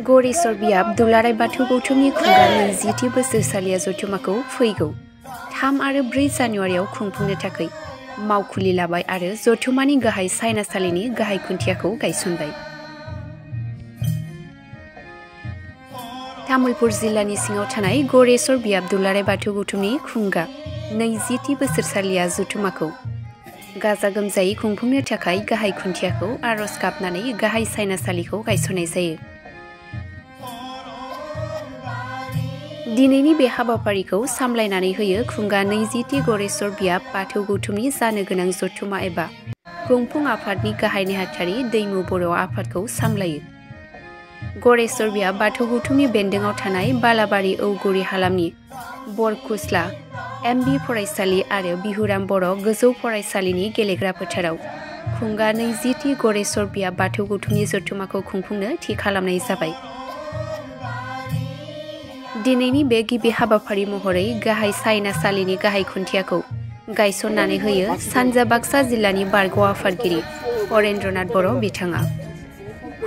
गरेस्वर बियाब दुलाराय बाथौ गौथुमनि खुंगानि 20थि बोसोरसालिया जथुम्माखौ फैगौ 3 आरो 4 जानुवारियाव खुंफुंनो थाखाय मावखुलि लाबाय आरो जथुम्मानि गाहाय सायनासालिनि गाहाय खुन्थियाखौ गायसनबाय। तामुलपुर जिल्लानि सिङाव थानाय गरेस्वर बियाब दुलाराय बाथौ गौथुमनि खुंगा 20थि बोसोरसालिया जथुम्माखौ गाजा गोमजायै खुंफुंनो थाखाय गाहाय खुन्थियाखौ आरज गाबनानै गाहाय सायनासालिखौ गायसननाय जायो। दिनैनि बे हाबाफारिखौ सामलायनानै होयो खुंगा 20थि गरेस्वर बियाब बाथौ गौथुमनि जानो गोनां जथुम्मा एबा खुंफुं आफादनि गाहाय नेहाथारि दैमु बर' आफादखौ सामलायो। गरेस्वर बियाब बाथौ गौथुमनि बेन्दोङाव थानाय बालाबारि औगुरि हालामनि बरकुसला एमबि फरायसालि आरो बिहुराम बर' गोजौ फरायसालिनि गेलेग्रा फोथाराव खुंगा 20थि गरेस्वर बियाब बाथौ गौथुमनि जथुम्माखौ खुंफुंनो थि खालामनाय जाबाय। दिनैनि बे गिबि हाबाफारि महरै गाहाय सायनासालिनि गाहाय खुन्थियाखौ गायसननानै होयो सानजा बाक्सा जिल्लानि बारग' आफादगिरि हरेन्द्रनाथ बर' बिथाङा।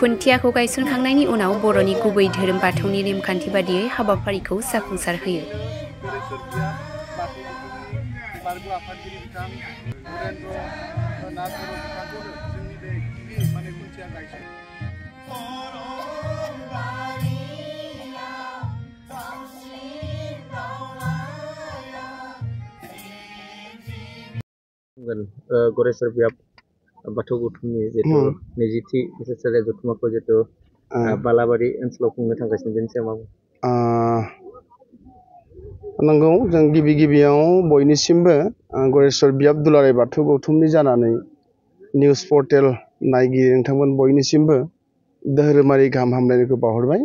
खुन्थियाखौ गायसनखांनायनि उनाव बर'नि गुबै धोरोम बाथौनि नेमखान्थि बादियै हाबाफारिखौ जाफुंसार होयो। गरेस्वर बियाब बाथौ गौथुमनि जितु 20थि बोसोरसालिया जथुम्माखौ जितु बालाबारि ओनसोलाव खुंनो थांगासिनो बेनि सायाव नंगौ जों गिबियाव बयनिसिमबो गरेस्वर बियाब दुलाराय बाथौ गौथुमनि जानानै निउस पर्टेल नायगिरि नोंथांमोन बयनिसिमबो धोरोमारि गाहाम हामलायनायखौ बावहरबाय।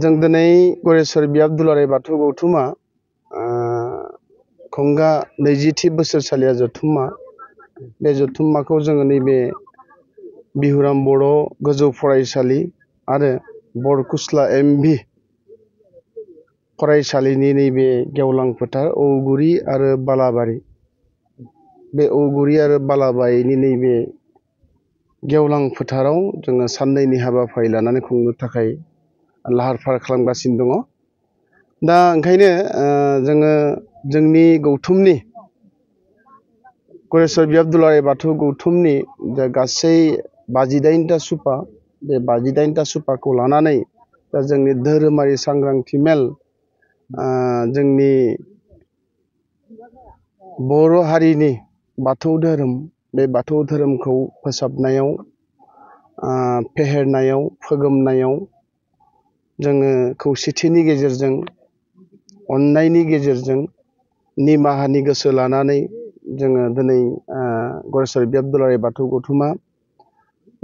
जों दिनै गरेस्वर बियाब दुलाराय बाथौ गौथुमा खुंगा 20थि बोसोरसालिया जथुम्मा बे जथुम्माखौ जोङो नैबे बिहुराम बर' गोजौ फरायसालि आरो बरकुसला एमभि फरायसालिनि नैबे गेवलां फोथार औगुरि आरो बालाबारि बे औगुरि आरो बालाबारिनि नैबे गेवलां फोथाराव जोङो साननैनि हाबाफारि लानानै खुंनो थाखाय लाहार फाहार खालामगासिनो दङ। दा ओंखायनो जोङो जोंनि गौथुमनि गरेस्वर बियाब दुलाराय बाथौ गौथुमनि गासै 58टा सुपा बे 58टा सुपाखौ लानानै दा जोंनि धोरोमारि सांग्रांथि मेल जोंनि बर' हारिनि बाथौ धोरोम बे बाथौ धोरोमखौ फोसाबनायाव फेहेरनायाव फोगोमनायाव जोङो खौसेथिनि गेजेरजों अननायनि गेजेरजों निमाहानि गोसो लानानै जोङो दिनै गरेस्वर बियाब दुलाराय बाथौ गौथुमा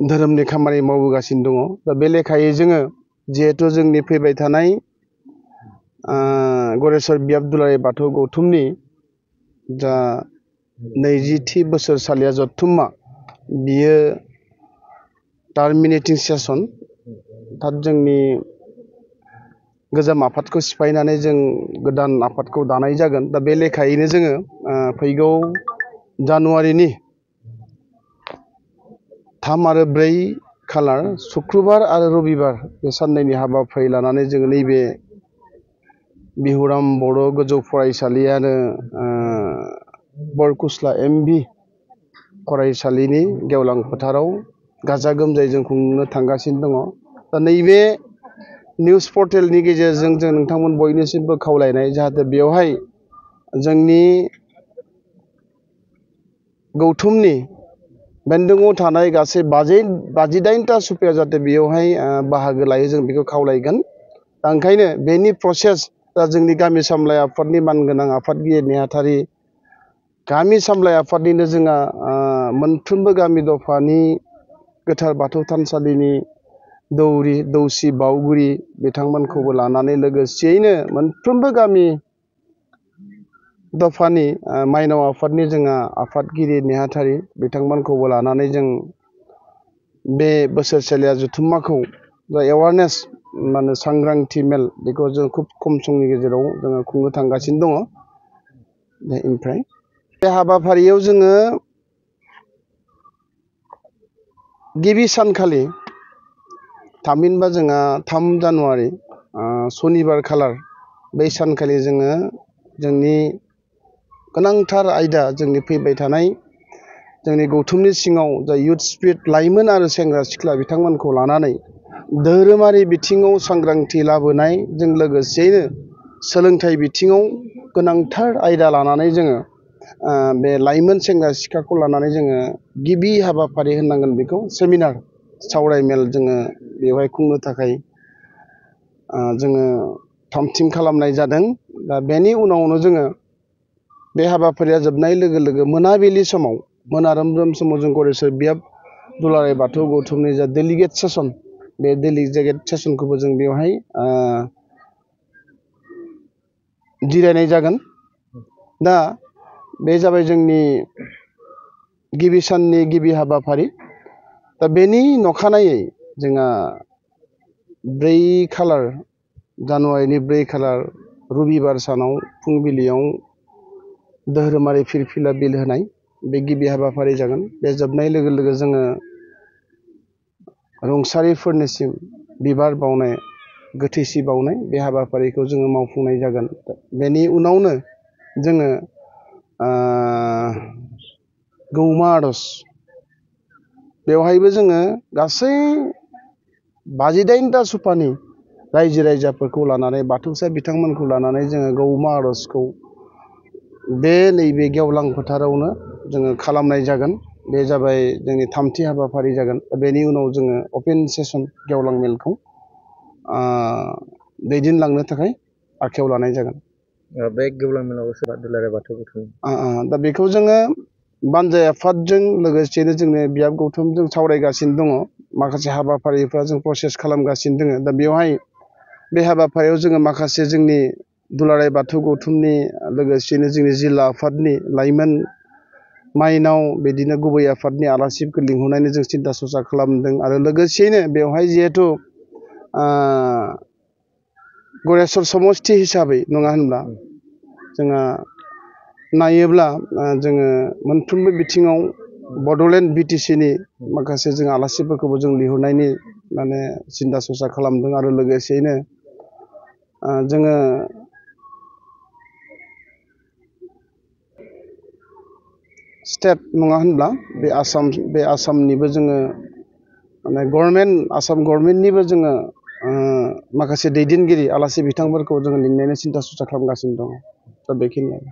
धोरोमनि खामानि मावबोगासिनो दङ। दा बे लेखायै जोङो जिहेथु जोंनि फैबाय थानाय गरेस्वर बियाब दुलाराय बाथौ गौथुमनि जा 20थि बोसोरसालिया जथुम्मा बियो टार्मिनेटिं सेसन थाब जोंनि गोजाम आफादखौ सिफायनानै जों गोदान आफादखौ दानाय जागोन। दा बे लेखायैनो जोङो फैगौ जानुवारिनि 3 आरो 4 खालार शुक्रबार आरो रबिबार बे साननैनि हाबाफारि लानानै जोङो नैबे बिहुराम बर' गोजौ फरायसालि आरो बरकुसला एमभि फरायसालिनि गेवलां फोथाराव गाजा गोमजायै जों खुंनो थांगासिनो दङ। दा नैबे निउस पर्टेलनि गेजेरजों जों नोंथांमोन बयनिसिमबो खावलायनाय जाहाथे बेवहाय जोंनि गौथुमनि बेन्दोङाव थानाय गासै 58टा सुपाया जाहाथे बेयावहाय बाहागो लायो जों बेखौ खावलायगोन। दा ओंखायनो बेनि प्रसेस दा जोंनि गामि सामलाय आफादनि मानगोनां आफादगिरि नेहाथारि गामि सामलाय आफादनिनो जोंहा मोनफ्रोमबो गामि दफानि गोथार बाथौ थानसालिनि दौरि दौसि बावगिरि बिथांमोनखौबो लानानै लोगोसेयैनो मोनफ्रोमबो गामि दफानि माइनाव आफादनि जोंहा आफादगिरि नेहाथारि बिथांमोनखौबो लानानै जों बे बोसोरसालिया जथुम्माखौ जा एवारनेस माने सांग्रांथि मेल बेखौ जों खुब खम समनि गेजेराव जोङो खुंनो थांगासिनो दङ। ओमफ्राय बे हाबाफारियाव जोङो गिबि सानखालि थामहिनबा जोंहा 3 जानुवारि शनिबार खालार बै सानखालि जोङो जोंनि गोनांथार आयदा जोंनि फैबाय थानाय जोंनि गौथुमनि सिङाव जा युथ स्पिरिट लाइमोन आरो सेंग्रा सिख्ला बिथांमोनखौ लानानै धोरोमारि बिथिङाव सांग्रांथि लाबोनायजों लोगोसेयैनो सोलोंथाइ बिथिङाव गोनांथार आयदा लानानै जोङो बे लाइमोन सेंग्रा सिख्लाखौ लानानै जोङो गिबि हाबाफारि होननांगोन बेखौ सेमिनार सावरायमेल जोङो बेवहाय खुंनो थाखाय जोङो थामथिम खालामनाय जादों। दा बेनि उनावनो जोङो बे हाबाफारिया जोबनाय लोगो लोगो मोनाबिलि समाव मोनारोम समाव जों गरेस्वर बियाब दुलाराय बाथौ गौथुमनि जा डेलिगेट सेसन बे डेलिगेट सेसनखौबो जों बेवहाय जिरायनाय जागोन। दा बे जाबाय जोंनि गिबि साननि गिबि हाबाफारि। दा बेनि नखानायै जोंहा 4 खालार जानुवारिनि 4 खालार रबिबार सानाव फुंबिलियाव धोरोमारि फिरफिला बिल होनाय बे गिबि हाबाफारि जागोन। बे जोबनाय लोगो लोगो जोङो रुंसारिफोरनिसिम बिबार बावनाय गोथैसि बावनाय बे हाबाफारिखौ जोङो मावफुंनाय जागोन। बेनि उनावनो जोङो गौमा आर'ज बेवहायबो जोङो गासै 58टा सुपानि रायजो राजाफोरखौ लानानै बाथौसा बिथांमोनखौ लानानै जोङो गौमा आर'जखौ बे नैबे गेवलां फोथारावनो जोङो खालामनाय जागोन। बे जाबाय जोंनि थामथि हाबाफारि जागोन। बेनि उनाव जोङो अपेन सेसन गेवलां मेलखौ दैदेनलांनो थाखाय आखायाव लानाय जागोन। बे गेवलां मेलाव सोरबा दुलाराय बाथौ गौथुम दा बेखौ जोङो बानजाय आफादजों लोगोसेनो जोंनि बियाब गौथुमजों सावरायगासिनो दङ। माखासे हाबाफारिफ्रा जों प्रसेस खालामगासिनो दङ। दा बेवहाय बे हाबाफारियाव जोङो माखासे जोंनि दुलाराय बाथौ गौथुमनि लोगोसेनो जोंनि जिल्ला आफादनि लाइमोन माइनाव बिदिनो गुबै आफादनि आलासिफोरखौ लिंहरनानै जों सिन्था सरसा खालामदों। आरो लोगोसेयैनो बेवहाय जिहेथु गरेस्वर समस्ति हिसाबै नङा होनब्ला जोंहा नायोब्ला जोङो मोनफ्रोमबो बिथिङाव बड'लेण्ड BTCनि माखासे जों आलासिफोरखौबो जों लिंहरनायनि माने सिन्था सरसा खालामदों। आरो लोगोसेयैनो जोङो स्टेट नङा होनब्ला बे आसामनिबो जोङो माने आसाम गभर्नमेन्टनिबो जोङो माखासे दैदेनगिरि आलासि बिथांफोरखौ जोङो लिंनायनि सिन्था सरसा खालामगासिनो दङ। दा बेखिनियानो।